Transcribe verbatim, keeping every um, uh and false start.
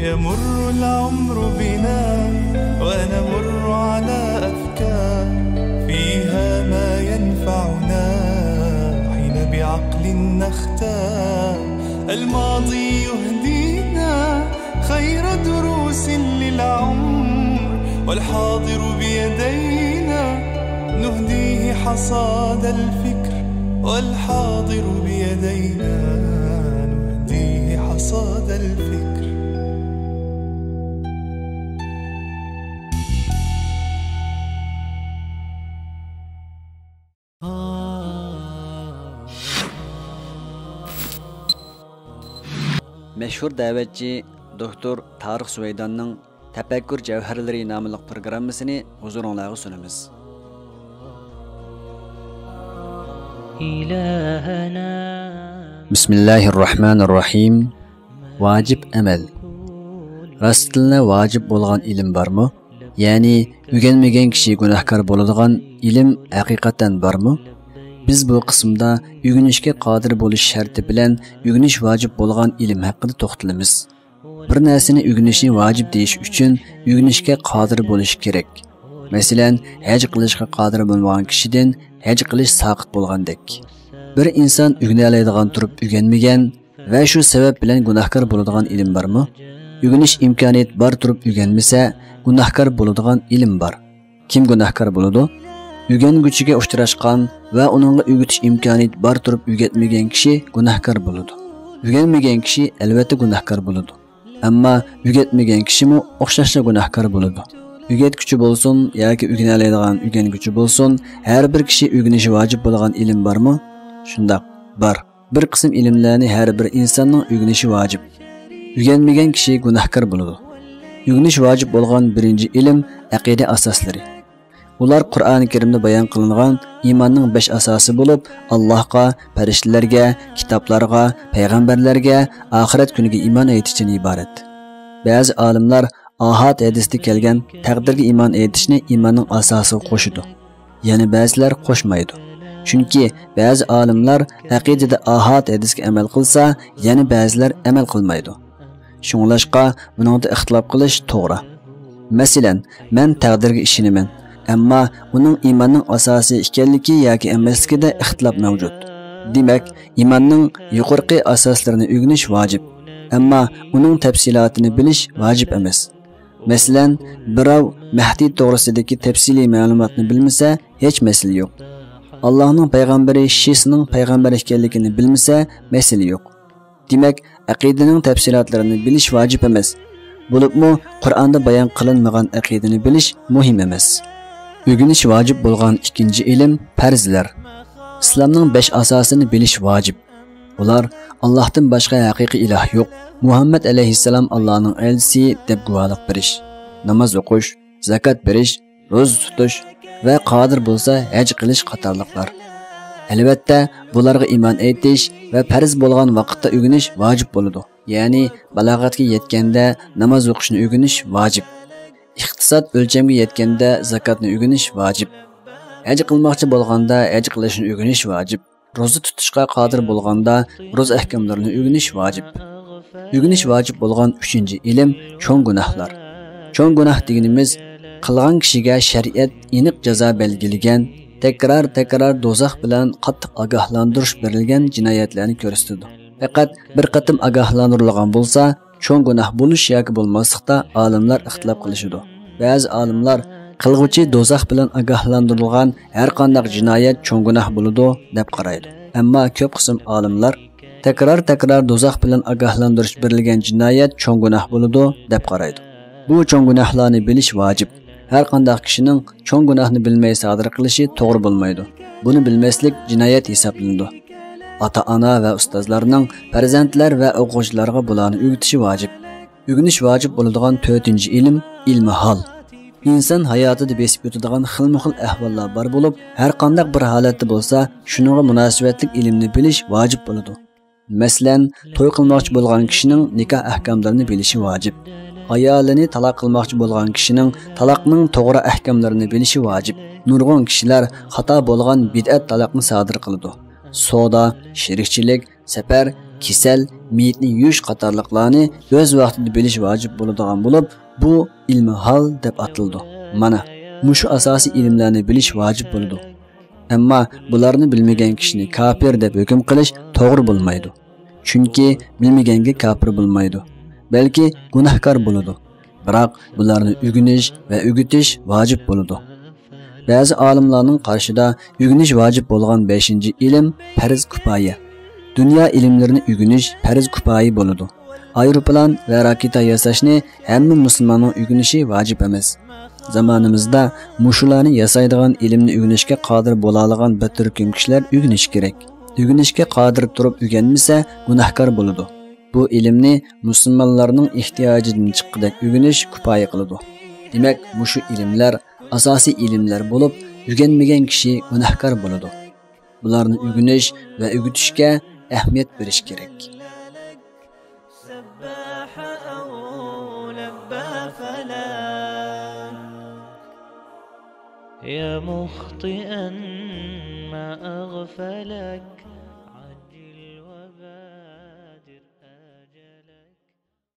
يمر العمر بنا ونمر على أفكار فيها ما ينفعنا حين بعقل نختار. الماضي يهدينا خير دروس للعمر، والحاضر بيدينا نهديه حصاد الفكر، والحاضر بيدينا نهديه حصاد الفكر. مەشھۇر دەۋەتچى دوكتور تارىق سۇۋەيداننىڭ تەپەككۇر جەۋھەرلىرى ناملىق پروگراممىسىنى ھۇزۇرۇڭلارغا سۇنىمىز. بىسمىللاھىررەھمانىررەھىم. ۋاجىپ ئەمەل. راستتىنلا ۋاجىپ بولغان ئىلىم بارمۇ؟ يەنى ئۆگەنمىگەن كىشى گۇناھكار بولىدىغان ئىلىم ھەقىقەتەن بارمۇ؟ بىز بۇ قىسىمدا ئۆگىنىشكە قادىر بولۇش شەرتى بىلەن ئۆگىنىش ۋاجىپ بولغان ئىلىم ھەققىدە توختىلىمىز. بىر نەرسىنى ئۆگىنىشنى ۋاجىپ دېيىش ئۈچۈن ئۆگىنىشكە قادىر بولۇش كېرەك. مەسىلەن، ھەج قىلىشقا قادىر بولمىغان كىشىدىن ھەج قىلىش ساقىت بولغاندەك. بىر ئىنسان ئۆگىنەلەيدىغان تۇرۇپ ئۆگەنمىگەن ۋە شۇ سەۋەب بىلەن گۇناھكار بولىدىغان ئىلىم بارمۇ؟ ئۆگىنىش ئىمكانىيىتى بار تۇرۇپ ئۆگەنمىسە، گۇناھكار بولىدىغان ئىلىم بار. كىم گۇناھكار بولىدۇ؟ ئۆگەنگۈچىگە ئۇچراشقان ۋە ئۇنىڭغا ئۆگىتىش ئىمكانىيىتى بار تۇرۇپ ئۆگەتمىگەن كىشى گۇناھكار بولىدۇ. ئۆگەنمىگەن كىشى ئەلۋەتتە گۇناھكار بولىدۇ. ئەمما ئۆگەتمىگەن كىشىمۇ ئوخشاشلا گۇناھكار بولىدۇ. ئۆگەتكۈچى بولسۇن ياكى ئۆگىنەلەيدىغان ئۆگەنگۈچى بولسۇن، ھەر بىر كىشى ئۆگىنىشى ۋاجىپ بولغان ئىلىم بارمۇ؟ شۇنداق، بار. بىر قىسىم ئىلىملەرنى ھەر بىر ئىنساننىڭ ئۆگىنىشى ۋاجىپ. ئۆگەنمىگەن كىشى گۇناھكار بولىدۇ. ئۆگىنىش ۋاجىپ بولغان بىرىنچى ئىلىم ئەقىدە ئاساسلىرى. ئۇلار قۇرئانى كەرىمدە بايان قىلىنغان ئىماننىڭ بەش ئاساسى بولۇپ، ئاللاھقا، پەرىشتىلەرگە، كىتابلارغا، پەيغەمبەرلەرگە، ئاخىرەت كۈنىگە ئىمان ئېيتىشتىن ئىبارەت. بەزى ئالىملار ئاھاد ھەدىستە كەلگەن تەقدىرگە ئىمان ئېيتىشنى ئىماننىڭ ئاساسىغا قوشىدۇ. يەنە بەزىلەر قوشمايدۇ. چۈنكى بەزى ئالىملار ئەقىدىدە ئاھاد ھەدىسكە ئەمەل قىلسا، يەنە بەزىلەر ئەمەل قىلمايدۇ. شۇڭلاشقا بۇنىڭدا ئىختىلاپ قىلىش توغرا. مەسىلەن، مەن تەقدىرگە ئىشىنىمەن، ئەمما ئۇنىڭ ئىماننىڭ ئاساسى ئىكەنلىكى ياكى ئەمەسلىكىدە ئىختىلاپ مەۋجۇت. دېمەك، ئىماننىڭ يۇقىرىقى ئاساسلىرىنى ئۆگىنىش ۋاجىپ، ئەمما ئۇنىڭ تەپسىلاتىنى بىلىش ۋاجىپ ئەمەس. مەسىلەن، بىراۋ مەھدى توغرىسىدىكى تەپسىلىي مەلۇماتنى بىلمىسە، ھېچ مەسىلە يوق. ئاللاھنىڭ پەيغەمبىرى شىسىنىڭ پەيغەمبەر ئىكەنلىكىنى بىلمىسە، مەسىلە يوق. دېمەك، ئەقىدىنىڭ تەپسىلاتلىرىنى بىلىش ۋاجىپ ئەمەس. بولۇپمۇ قۇرئاندا بايان قىلىنمىغان ئەقىدىنى بىلىش مۇھىم ئەمەس. ئۆگىنىش ۋاجىپ بولغان ئىككىنچى ئىلىم پەرزلەر. ئىسلامنىڭ بەش ئاساسىنى بىلىش ۋاجىپ. ئۇلار، ئاللاھتىن باشقا ھەقىقىي ئىلاھ يوق، مۇھەممەد ئەلەيھىسسالام ئاللانىڭ ئەلچىسى دەپ گۇۋاھلىق بېرىش، ناماز ئوقۇش، زاكات بېرىش، روزا تۇتۇش ۋە قادىر بولسا ھەج قىلىش قاتارلىقلار. ئەلۋەتتە، بۇلارغا ئىمان ئېيتىش ۋە پەرز بولغان ۋاقىتتا ئۆگىنىش ۋاجىپ بولىدۇ. يەنى بالاغەتكە يەتكەندە ناماز ئوقۇشنى ئۆگىنىش ۋاجىپ. ئىقتىساد ئۆلچەمگە يەتكەندە زاكاتنى ئۆگىنىش ۋاجىپ. ھەج قىلماقچى بولغاندا ھەج قىلىشنى ئۆگىنىش ۋاجىپ. روزا تۇتۇشقا قادىر بولغاندا روزا ئەھكاملىرىنى ئۆگىنىش ۋاجىپ. ئۆگىنىش ۋاجىپ بولغان ئۈچىنچى ئىلىم چوڭ گۇناھلار. چوڭ گۇناھ دېگىنىمىز، قىلغان كىشىگە شەرىئەت ئېنىق جازا بەلگىلىگەن، تەكرار-تەكرار دوزاخ بىلەن قاتتىق ئاگاھلاندۇرۇش بېرىلگەن جىنايەتلەرنى كۆرسىتىدۇ. پەقەت بىر قېتىم ئاگاھلاندۇرۇلغان بولسا، چوڭ گۇناھ بولۇش ياكى بولماسلىقتا ئالىملار ئىختىلاپ قىلىشىدۇ. بەزى ئالىملار، قىلغۇچى دوزاخ بىلەن ئاگاھلاندۇرۇلغان ھەر قانداق جىنايەت چوڭ گۇناھ بولىدۇ، دەپ قارايدۇ. ئەمما كۆپ قىسىم ئالىملار، تەكرار-تەكرار دوزاخ بىلەن ئاگاھلاندۇرۇش بېرىلگەن جىنايەت چوڭ گۇناھ بولىدۇ، دەپ قارايدۇ. بۇ چوڭ گۇناھلارنى بىلىش ۋاجىپ. ھەر قانداق كىشىنىڭ چوڭ گۇناھنى بىلمەي سادىر قىلىشى توغرا بولمايدۇ. بۇنى بىلمەسلىك جىنايەت ھېسابلىنىدۇ. ئاتا-ئانا ۋە ئۇستازلارنىڭ پەرزەنتلەر ۋە ئوقۇغۇچىلارغا بۇلارنى ئۆگىتىشى ۋاجىپ. ئۆگىنىش ۋاجىپ بولىدىغان تۆتىنچى ئىلىم، ئىلمى ھال. ئىنسان ھاياتىدا بېسىپ ئۆتىدىغان خىلمۇخىل ئەھۋاللار بار بولۇپ، ھەر قانداق بىر ھالەتتە بولسا، شۇنىڭغا مۇناسىۋەتلىك ئىلىمنى بىلىش ۋاجىپ بولىدۇ. مەسىلەن، توي قىلماقچى بولغان كىشىنىڭ نىكاھ ئەھكاملىرىنى بىلىشى ۋاجىپ. ئايالىنى تالاق قىلماقچى بولغان كىشىنىڭ تالاقنىڭ توغرا ئەھكاملىرىنى بىلىشى ۋاجىپ. نۇرغۇن كىشىلەر خاتا بولغان بىدئەت تالاقنى سادىر قىلىدۇ. سودا، شېرىكچىلىك، سەپەر، كېسەل، مېيىتنى يۇيۇش قاتارلىقلارنى ئۆز ۋاقتىدا بىلىش ۋاجىپ بولىدىغان بولۇپ، بۇ ئىلمى ھال دەپ ئاتىلىدۇ. مانا، مۇشۇ ئاساسىي ئىلىملەرنى بىلىش ۋاجىپ بولىدۇ. ئەمما بۇلارنى بىلمىگەن كىشىنى كاپىر دەپ ھۆكۈم قىلىش توغرا بولمايدۇ. چۈنكى بىلمىگەنگە كاپىر بولمايدۇ، بەلكى گۇناھكار بولىدۇ. بىراق بۇلارنى ئۆگىنىش ۋە ئۆگىتىش ۋاجىپ بولىدۇ. بەزى ئالىملارنىڭ قارىشىدا ئۆگىنىش ۋاجىپ بولغان بەشىنچى ئىلىم پەرز كۇپايە. دۇنيا ئىلىملىرىنى ئۆگىنىش پەرز كۇپايە بولىدۇ. ئايروپىلان ۋە راكېتا ياساشنى ھەممە مۇسۇلماننىڭ ئۆگىنىشى ۋاجىپ ئەمەس. زامانىمىزدا مۇشۇلارنى ياسايدىغان ئىلىمنى ئۆگىنىشكە قادىر بولالىغان بىر تۈركۈم كىشىلەر ئۆگىنىشى كېرەك. ئۆگىنىشكە قادىر تۇرۇپ ئۆگەنمىسە، گۇناھكار بولىدۇ. بۇ ئىلىمنى مۇسۇلمانلارنىڭ ئېھتىياجىدىن چىققۇدەك ئۆگىنىش كۇپايە قىلىدۇ. دېمەك، مۇشۇ ئىلىملەر ئاساسىي ئىلىملەر بولۇپ، ئۆگەنمىگەن كىشى گۇناھكار بولىدۇ. بۇلارنى ئۆگىنىش ۋە ئۆگىتىشكە ئەھمىيەت بېرىش كېرەك. سباح أو لبى فلا، يا مخطئا ما أغفلك.